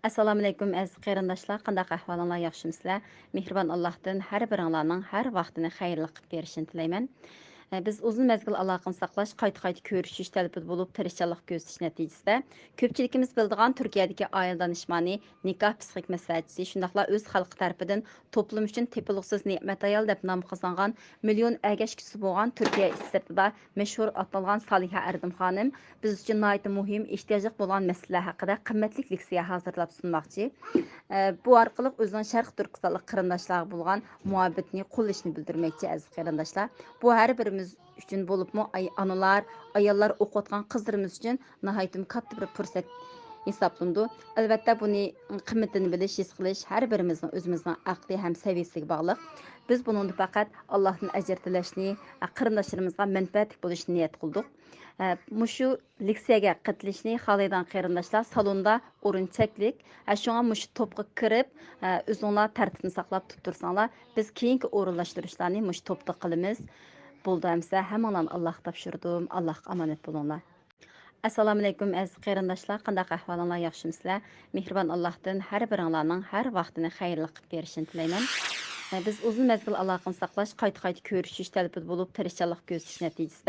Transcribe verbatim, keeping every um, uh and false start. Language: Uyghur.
ئەسسالامۇئەلەيكۇم، ئەزىز قېرىنداشلار، قانداق ئەھۋالىڭلار، ياخشىمۇسىلەر؟ مېھرىبان ئاللاھتىن ھەر بىرىڭلارنىڭ ھەر ۋاقتىنى خەيرلىك قىلىپ بېرىشىنى تىلەيمەن. ئە، بىز ئۇزۇن مەزگىل ئالاقىنى ساقلاش، قايتا-قايتا كۆرۈشۈش تەلىپىدە بولۇپ، تىرىشچانلىق كۆرسىتىش نەتىجىسىدە، كۆپچىلىكىمىز بىلىدىغان تۈركىيەدىكى ئائىلە دانىشمانى، نىكاھ پسىخىك مەسلىھەتچىسى، شۇنداقلا ئۆز خەلقى تەرىپىدىن توپلۇم ئۈچۈن تېپىلغۇسىز نېمەت ئايال دەپ نام قازانغان، مىليون ئەگەشكۈسى بولغان، تۈركىيە ئىچى سىرتىدا مەشھۇر ئاتالغان سالىھە ئەردىم خانىم بىز ئۈچۈن ناھايىتى مۇھىم، ئېھتىياجلىق بولغان مەسىلىلەر ھەققىدە قىممەتلىك لېكسىيە ھازىرلاپ سۇنماقچى. ئە، بۇ ئارقىلىق ئۆزىنىڭ شەرقىي تۈركىستانلىق قېرىنداشلارغا بولغان مۇھەببىتىنى، قوللىشىنى بىلدۈرمەكچى، ئەزىز قېرىنداشلار. بۇ ھەر بىرىمىز ئۈچۈن بولۇپمۇ ئاي-، ئانىلار، ئاياللار، ئوقۇۋاتقان قىزلىرىمىز ئۈچۈن ناھايىتىمۇ كاتتا بىر پۇرسەت ھېسابلىنىدۇ. ئەلۋەتتە، بۇنى قىممىتىنى بىلىش، ھېس قىلىش ھەر بىرىمىزنىڭ ئۆزىمىزنىڭ ئەقلى ھەم سەۋىيەسىگە باغلىق. بىز بۇنىڭدا پەقەت ئاللاھتىن ئەجىر تىلەشنى، قېرىنداشلىرىمىزغا مەنپەئەتلىك بولۇشنى نىيەت قىلدۇق. ئە، مۇشۇ لېكسىيەگە قاتنىشىشنى خالايدىغان قېرىنداشلار سالوندا ئورۇن چەكلىك. ئە، شۇڭا مۇشۇ توپقا كىرىپ، ئە، ئۆزۈڭلار تەرتىپنى ساقلاپ تۇرۇپ تۇرساڭلار، بىز كېيىنكى ئورۇنلاشتۇرۇشلارنى مۇشۇ توپتا قىلىمىز. بولدى ئەمسە، ھەممىڭلارنى ئاللاھقا تاپشۇردۇم. ئاللاھقا ئامانەت بولۇڭلار. ئەسسالامۇئەلەيكۇم، ئەزىز قېرىنداشلار، قانداق ئەھۋالىڭلار، ياخشىمۇسىلەر؟ مېھرىبان ئاللاھتىن ھەر بىرىڭلارنىڭ ھەر ۋاقتىنى خەيرلىك قىلىپ بېرىشىنى تىلەيمەن. ئە، بىز ئۇزۇن مەزگىل ئالاقىنى ساقلاش، قايتا-قايتا كۆرۈشۈش تەلىپىدە بولۇپ، تىرىشچانلىق كۆرسىتىش نەتىجىسىدە،